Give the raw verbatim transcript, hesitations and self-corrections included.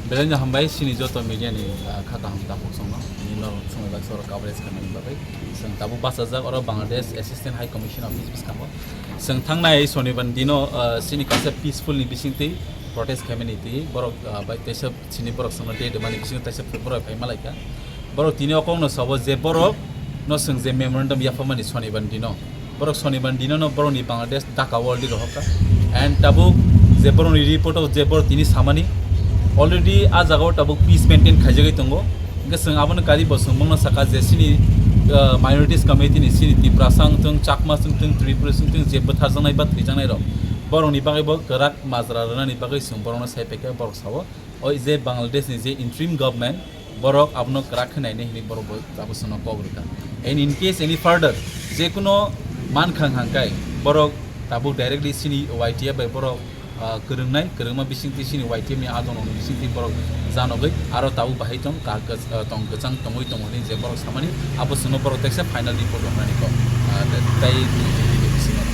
Belai no hambai chini joto media ni, ah, kha kaham takhuk songno, nini norok swngwi bai soro coverage khaimani bagwi. Chwng tabuk bachajak oro Bangladesh Assistant High Commission Office bwskango. Chwng thangnai Sonibar ni dino, ah, chini kaisa peaceful ni bisingtwi protest khaimani twi borok, ah, bai teisa chini borok chwngno de de mani bisingo teisa borok phai malaikha. Borok tini o kokno sabo je borok no chwng je memorandum yapharmani Sonibar ni dino. Borok Sonibar ni dino no borokni Bangladesh Dhaka o already rohorkha. And tabuk je borokni report o je borok tini samani already a jaga o tabuk peace maintain khaijagwi tongo. Hingke chwng abono kari bo chwng bongno saka je chini, uh, minorities community ni chini Tiprasa wngthung, Chakma wngthung, Tripura wngthung je bwtharjaknai ba thwijaknai rok borokni bagwi bo kwrak majra rwnani bagwi chwng borokno sai phaikha borok sao. O je Bangladesh ni je interim government, borok abono kwrak khe nainai hinwi borok bo abo chwngno kok rwkha. And in case any further je kuno mankhang hangkai borok tabuk directly chini Y T F bai borok, ah, kwrwngnai, kwrwngma bisingtwi chini Y T F ni adongrokni bisingtwi borok janogwi aro tabuk bahai tong ka-, ka-, ah, tong kwchang tongwi tongo hinwi je borok samani abo chwngno borok teksa final report rwnani kok, ah, tei, tei bisingo.